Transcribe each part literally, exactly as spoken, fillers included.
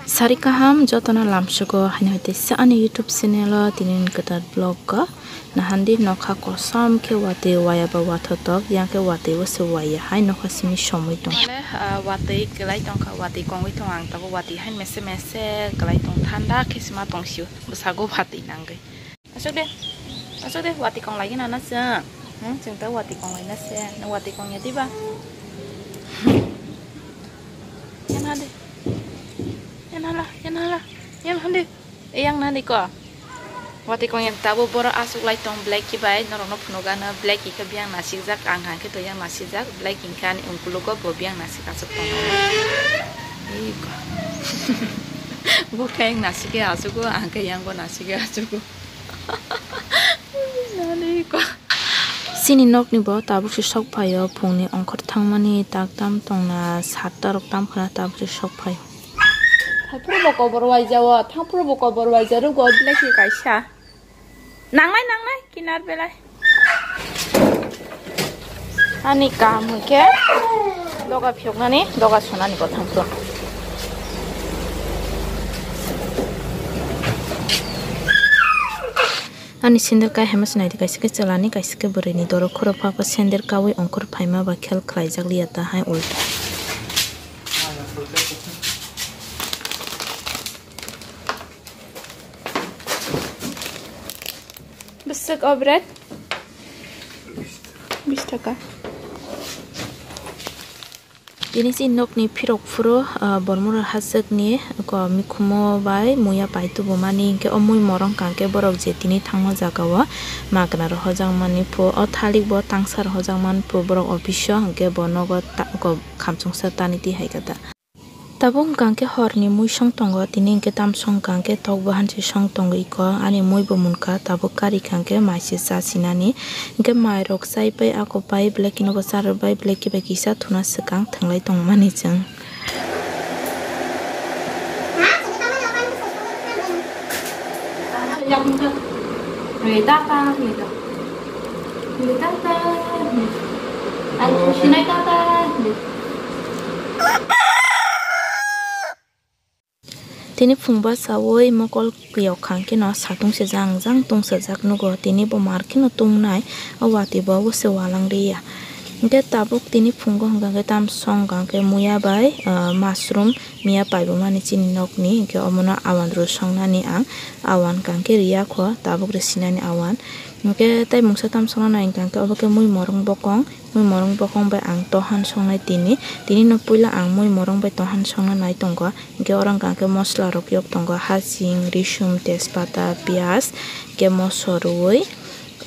Sari kaham jotono lamsugo, haino hai teisa ani YouTube channel o tini ni kwtal vlog o. Nahandi nokha kosom khe watwi waya ba wathotok, yang khe watwi o se waya hai nokha simi somwi tong. Mane, ah, watwi kwlai tongkha, watwi kongwi tongo ang tabuk, watwi hai mese mese kwlai tong, thanda khe sima tong sio, bwsago watwi nangwi. Asuk de, asuk de, watwi kong lai gana na se. Hmm, chwng ta watwi kong lai na se, na watwi kong ya diba? Yan ha de, yan ha la, yan ha la, yan ha de. Eyang nani ko. Watwi kong yang tabuk borok aswk lai tong Blacky bai, norokno phunukgano Blacky khe biyang nasikjak, ang hwnkhe to yang nasikjak, Blacky hwnkhe ani ungkulugo bo biyang nasik aswk tongo. Ei ko. Bo khe yang nasikhe aswk o, ang khe yang bo nasikhe aswk o. Nani ko. Chini nokni bo tabuk se sok phaio, phungni ongkhor thangmani tak tam tongna, satta rok tam khna tabuk se sok phaio. Thangphuru bo kobor waijao, thangphuru bo kobor waija rwgo Blacky kaisa. Nangnai, nangnai, kinar belai. Ani kaham hwnkhe doga phiyoknani, doga sonani bo thangphuru. Ani sender kai hema se naidi, kaisa khe chwlani, kaisa khe bwrwini. Dorok khoro pha pha sender kaui ongkhor phaima ba khel khlaijak liya ta hai ulta. Bwswk o bwrwi? Bish taka. Tini si nokni phirok phuru, ah, Bormura hachwkni ko mikhumo bai muya pai tubumani, hinkhe o mui morong kangkhe borok je tini thangma jagao magna rohorjakmani phu, o thalik bo tangsa rohorjakmani phu borok office o, hinkhe bo nogo ta-, ko khamchungsa tani twi hai khe ta. Tabuk hwnkha khe horni mui song tongo, tini hinkhe tamsong hwnkha khe tok bo hansi song tongo iko, ani mui bo munkha, tabuk kari hwnkha khe mai se cha sinani, hinkhe mai rok chai pai ako pai Blacky no bo cha rw bai, Blacky bai kisa thuna swkang thwnglai tongmani chwng. Tini phung bachaui mokol kiyok kha khe no satung se jang jang tungsajak nugo. Tini bo mar khe no tungnai, o watwi bo se walang riya. Hinkhe tabuk tini phungo hwnkha khe tamsong hwnkha khe muya bai, ah, mushroom miya paibumani chini nokni, hinkhe omono awan rw songnani ang awan hwnkha khe riya kho, tabuk rw sinani awan. Hinkhe tei mungsa tamsokna nai hwnkha khe obo khe mui morong bokong. Mui morong bokong bai ang tohan songnai tini. Tini no puila ang mui morong bai tohan songna nai tongo. Hinkhe oro hwnkha khe mosla rok yok tongo, hasing, risum, tejpata, piyaj, hinkhe moso rwui,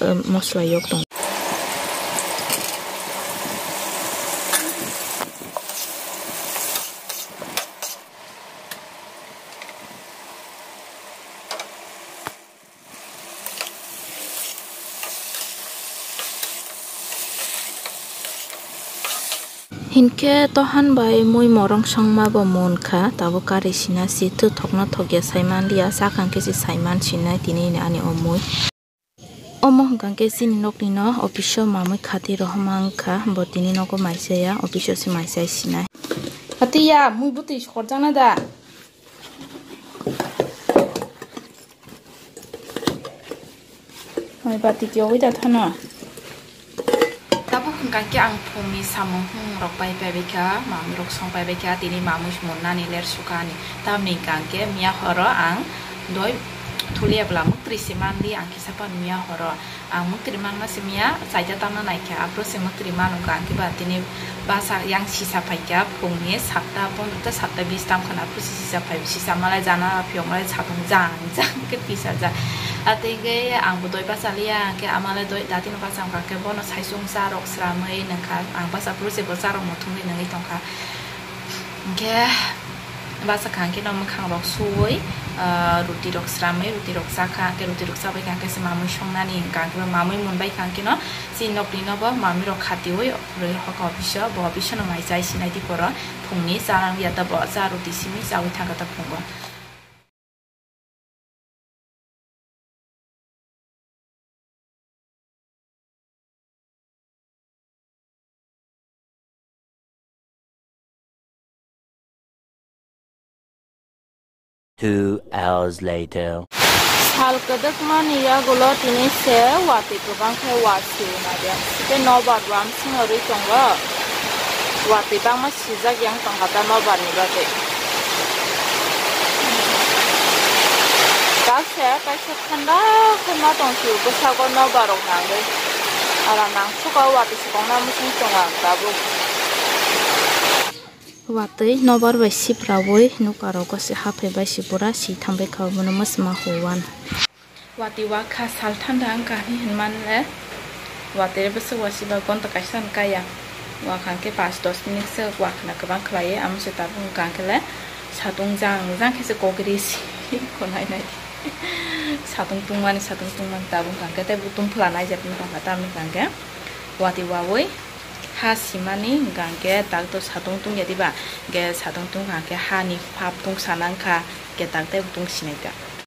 eh, mosla yok tongo. Hinkhe tohan bai mui morong songma bo munkha, tabuk kari sina si thwk thokno thokya saimanliya, sakang khe se saiman sinai tini ani o mui. Omo hwnkha khe chini nokni no office o mamui khati rohorma wngkha, bo tini nogo mai chaya, office o se mai chai sinai. Hatiya, mui bwtwi sorjakna da? Mai bati kiyogwi da thano. Tabuk hwnkha khe ang phungni samung hwnrok pai paibaikha, mamwirok song paibaikha, tini mamwi munnani ler sukha ani. Tamni hwnkha khe miya horo ang doi thulia bwla mwktwi se manli, ang kisa phano miya horo. Ang mwktwi manma simi ya, chaita tamna naikha, aphuru se mwktwi mano wngkha, ang khe ba tini basa yang sisa phaikha, phungni satta pondro ta satta bis tamkha na, aphuru se sisa phai, sisa malai jana phiyok malai satung jang jang khe tisajak. Atwi hwnkhe ang bo doi basa liya, hwnkhe ama le doi datino basa wngkha, hwnkhe bono saisung cha rok sramwi nangkha, ang basa aphuru se bo cha rok muthungwi nangwi tongkha. Hwnkhe basa kha hwnkhe no mwkhang rok suwi, ah, ruti rok sramwi, ruti rok chakha, hwnkhe ruti rok chabai kha hwnkhe se mamwi songnani hwnkha, hwnkhe mamwi munbai kha hwnkhe no chini nokni no bo mamwi rok khatiwi rwi hokha office o, bo office o no mai chai sinai di poro phungni cha rang ya ta bo cha ruti simi chawi thangkha ta phungo. Two hours later. Sal kwdwkmani yagulo tini se watwi kwbang khe wa sirina de. Tei nobar bo amswngno rwi tongo. Watwi bangma sijak yang tongkha ta nobarni bagwi. Kaisa kaisa thanda khe ma tongphio bwsago nobarrok nangwi. Ala nangsuka watwi swkangna muchung tongo ang tabuk. Watwi nobar bai sipraui nukarok gose haphai bai sipura si thangbai kha, omono mwsma huan. Watwi wakha sal thanda wngkha hinwi hinmale. Watwi bwswk wasiba gonta kaisa wngkha ya. Wakha hwnkhe pash dos minute se wakhna kwbang khlaiwi, amo se tabuk wngkha hwnkhe le satung jang jang khe se kok ri si khwnai nai. Satung tungmani, satung tungmani tabuk wngkha hwnkhe tei butung phla naijak wngkha tamni hwnkha hwnkhe watwi waui. Ha simani hwnkha hwnkhe tak to satung tungya diba, hwnkhe satung tungkha hwnkhe hani phap tungsa nangkha, hwnkhe tak tei bo tung sinai kha.